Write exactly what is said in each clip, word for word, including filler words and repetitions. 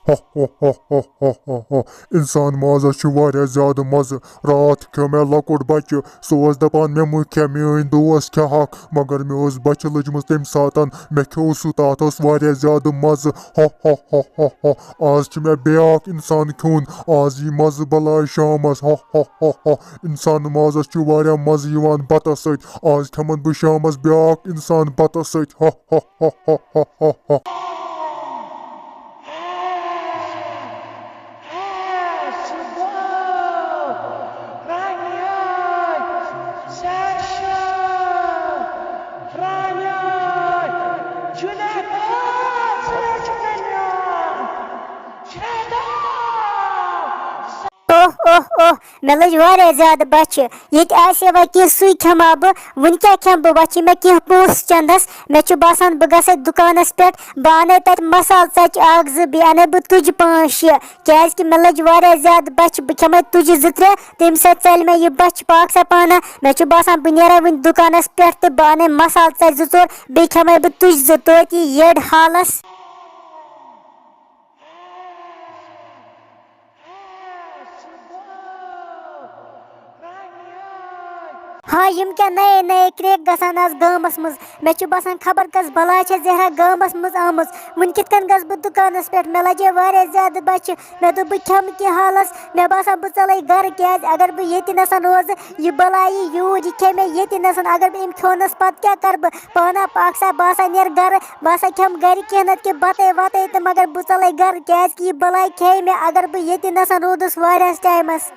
ہا ہا ہا ہا ہا ہا ہا۔ انسان مازس چھُ واریاہ زیادٕ مزٕ۔ راتھ کھیوٚو مےٚ لۄکُٹ بچہِ، سُہ اوس دپان، "مےٚ مہٕ کھےٚ، میٲنۍ دوس کھٮ۪ہکھ"، مگر مےٚ اوس بچہِ لٔجمٕژ تمہِ ساتن، مےٚ کھیوٚو سُہ، تتھ اوس واریاہ زیادٕ مزٕ۔ ہا ہا ہا ہا ہا۔ آز چھُ مےٚ بیٛاکھ انسان کھیوٚن، آز یی مزٕ بلاے شامس۔ ہا ہا ہا ہا۔ انسان مازس چھُ واریاہ مزٕ یِوان بتس سۭتۍ، آز کھٮ۪من بہٕ شامس بیٛاکھ انسان بتس سۭتۍ۔ ہا ہا ہا ہا ہا ہا۔ اوہ اوہ اوہ، مےٚ لٔج واریاہ زیادٕ بۄچھِ۔ ییٚتہِ آسہِ ہے وۄنۍ کینٛہہ، سُے کھٮ۪مہٕ ہا بہٕ۔ وٕنہِ کیٛاہ کھٮ۪مہٕ بہٕ؟ وۄنۍ چھِ مےٚ کینٛہہ پونٛسہٕ چندس۔ مےٚ چھُ باسان بہٕ گژھٕ دُکانس پٮ۪ٹھ، بہٕ انہٕ تتہِ مسالہٕ ژۄچہِ اکھ زٕ، بیٚیہِ انہٕ بہٕ تُجہِ پانٛژھ شےٚ، کیٛازِ کہِ مےٚ لٔج واریاہ زیادٕ بۄچھِ۔ بہٕ کھٮ۪مے تُجہِ زٕ ترٛےٚ، تمہِ سۭتۍ ژلہِ مےٚ یہِ بۄچھِ پاکھ سا پانہ۔ مےٚ چھُ باسان بہٕ نیرے وٕنہِ دُکانس پٮ۪ٹھ تہٕ بہٕ انہٕ مسالہٕ ژۄچہِ زٕ ژور، بیٚیہِ کھٮ۪مے بہٕ تُجہِ زٕ توتہِ یٔڈ حالس۔ ہاے، یِم کیٛاہ نَیے نَیے کرٛیٚکھ گژھان آز گامَس منٛز۔ مےٚ چھُ باسان، خبر کۄس بَلاے چھےٚ زہرا گامَس منٛز آمٕژ۔ وٕنہِ کِتھ کٔنۍ گژھٕ بہٕ دُکانَس پٮ۪ٹھ؟ مےٚ لَجے واریاہ زیادٕ بۄچھِ۔ مےٚ دوٚپ، بہٕ کھٮ۪مہٕ کینٛہہ حالَس۔ مےٚ باسان، بہٕ ژَلَے گَرٕ، کیٛازِ اگر بہٕ ییٚتہِ نَسَن روزٕ، یہِ بَلاے یی یوٗرۍ، یہِ کھیٚیہِ مےٚ ییٚتہِ نَسَن۔ اگر بہٕ أمۍ کھیوٚونَس، پَتہٕ کیٛاہ کَرٕ بہٕ؟ پانہ پاکھ سا، بہٕ ہسا نیرٕ گرٕ، بہٕ ہسا کھٮ۪مہٕ گرِ کینٛہہ نتہٕ کینٛہہ بتَے وتَے تہٕ مگر بہٕ ژَلَے گرٕ، کیٛازِ کہِ یہِ بلاے کھیٚیہِ مےٚ اگر بہٕ ییٚتہِ نَسَن روٗدُس واریاہَس ٹایمَس۔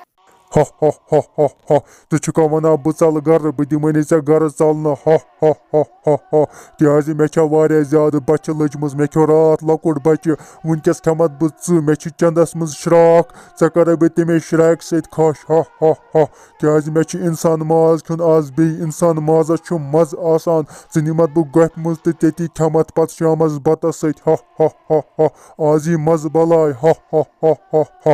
ہا ہا ہا ہا ہا۔ ژٕ چھُکھا وَنان بہٕ ژَلہٕ گرٕ، بہٕ دِمَے نہٕ ژےٚ گرٕ ژَلنہٕ۔ ہا ہا ہا ہا ہا۔ کیٛازِ مےٚ چھےٚ واریاہ زیادٕ بۄچھِ لٔجمٕژ، مےٚ کھیوٚو راتھ لۄکُٹ بۄچہِ، وٕنکیٚس کھٮ۪مَتھ بہٕ ژٕ، مےٚ چھِ چَندَس منٛز شرٛاکھ، ژےٚ کَرَے بہٕ تَمے شرٛاکہِ سۭتۍ خۄش۔ ہا ہا ہا۔ کیٛازِ مےٚ چھُ اِنسان ماز کھیوٚن آز بیٚیہِ، اِنسان مازَس چھُ مَزٕ آسان۔ ژٕ نِمَتھ بہٕ گۄپھِ منٛز تہٕ تٔتی کھٮ۪مَتھ پَتہٕ شامَس بَتَس سۭتۍ۔ ہا ہا ہا ہا۔ آز یی مَزٕ بَلاے۔ ہا ہا ہا ہا ہا۔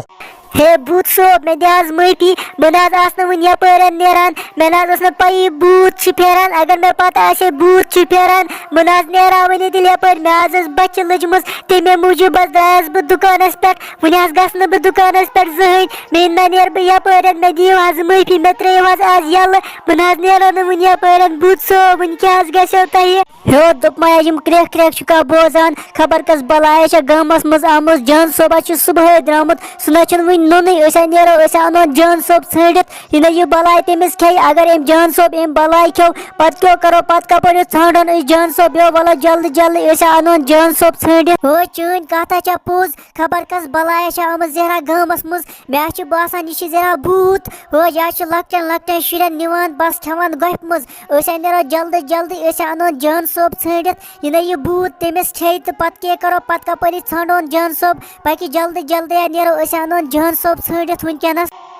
ہے بوٗت صٲب، مےٚ دِ حظ معٲفی، بہٕ نہ حظ آسہٕ نہٕ وٕنہِ یَپٲرۍ نیران، مےٚ نہ حظ ٲس نہٕ پَیی بوٗت چھِ پھیران۔ اگر مےٚ پَتہ آسہِ ہے بوٗت چھِ پھیران، بہٕ نہ حظ نیرٕ ہا وٕنہِ تیٚلہِ یَپٲرۍ۔ مےٚ حظ ٲس بۄچھِ لٔجمٕژ، تَمے موٗجوٗب حظ درٛایَس بہٕ دُکانَس پٮ۪ٹھ۔ وٕنہِ حظ گژھٕ نہٕ بہٕ دُکانَس پٮ۪ٹھ زٕہٕنۍ، بیٚیہِ نہ نیرٕ بہٕ یَپٲرۍ۔ مےٚ دِیِو حظ معٲفی، مےٚ ترٛٲیِو حظ آز یَلہٕ، بہٕ نہ حظ نیرٕ نہٕ وٕنہِ یَپٲرۍ۔ بوٗت صٲب، وٕنہِ کیٛاہ حظ گژھیو تۄہہِ؟ ہیو، دوٚپمَے، یِم کرٛٮ۪کھ کرٛٮ۪کھ چھُکھا بوزان؟ خبر کۄس بَلایا چھےٚ گامَس منٛز آمٕژ۔ جان صٲبا چھُ صُبحٲے درٛامُت، سُہ نہ چھُنہٕ وٕنہِ نوٚنُے۔ أسۍ ہا نیرو، أسۍ ہا اَنون جان صٲب ژھٲنٛڈِتھ۔ یہِ نہ یہِ بَلاے تٔمِس کھیٚیہِ۔ اگر أمۍ جان صٲب أمۍ بَلاے کھیوٚو، پَتہٕ کیٛاہ کَرو؟ پَتہٕ کَپٲرۍ ژھانٛڈون أسۍ جان صٲب؟ یو، وَلہٕ جلدی جلدی، أسۍ ہا اَنون جان صٲب ژھٲنٛڈِتھ۔ ہو، چٲنۍ کَتھ ہا چھےٚ پوٚز۔ خبر کۄس بَلایا چھےٚ آمٕژ زہرا گامَس منٛز۔ مےٚ حظ چھُ باسان، یہِ چھُ زہرا بھوٗت۔ ہو، یہِ حظ چھُ لۄکٹٮ۪ن لۄکٹٮ۪ن شُرٮ۪ن نِوان بَس کھٮ۪وان گۄپھِ منٛز۔ أسۍ ہا نیرو جلدی جلدی، أسۍ ہا اَنون جان صٲب ژھٲنٛڈِتھ۔ یہِ نہ یہِ بھوٗت تٔمِس کھیٚیہِ تہٕ پَتہٕ کیٛاہ کَرو؟ پَتہٕ کَپٲری ژھانٛڈون جان صٲب؟ پَکہِ جلدی جلدی ہا نیرو، أسۍ ہا اَنون جان صٲب ژھٲنٛڈِتھ وٕنکٮ۪نَس۔